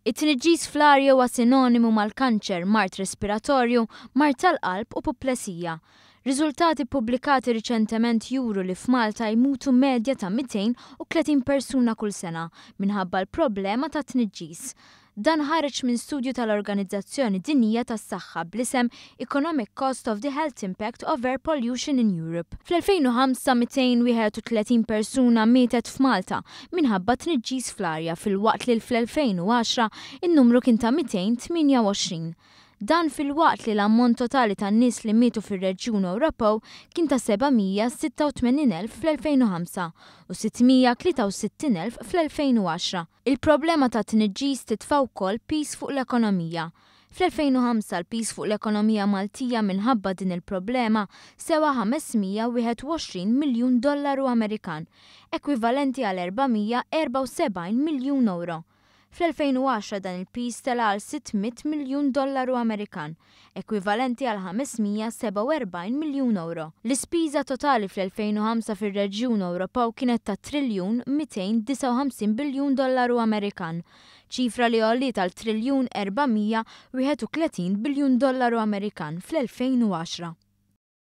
It-tniġġis fl-arja huwa sinonimu mal-kanċer, mard respiratorju, mard tal-qalb u puplesija. Riżultati ppubblikati riċentement juru li f'Malta jmutu medja ta' 230 persuna kull sena minħabba l-problema tat-tniġġis. Dan ħareġ minn studju tal-Organizzazzjoni Dinjija tas-Saħħa bl-isem Economic Cost of the Health Impact of Air Pollution in Europe. Fl-2005, 231 persuna mietet f'Malta minħabba tniġġis fl-arja filwaqt li fl-2010 in-numru kien ta' 228. Dan filwaqt li l-ammont totali ta' nies li mietu fir-reġjun Ewropew kien ta' 786,000 fl-2005 u 663,000 fl-2010. Il-problema tat-tniġġis titfa' wkoll piż fuq l-ekonomija. Fl-2005 l-piż fuq l-ekonomija Maltija minħabba din il-problema sewa 521 miljun dollaru Amerikan, ekwivalenti għal 474 miljun ewro. Fl-2010 dan il-piż tela' għal 600 miljun dollaru Amerikan, ekwivalenti għal 547 miljun ewro. L-ispiża totali fl-2005 fir-reġjun Ewropew kienet ta' triljun 259 biljun dollaru Amerikan, ċifra li għoliet għal triljun 431 biljun dollaru Amerikan fl-2010.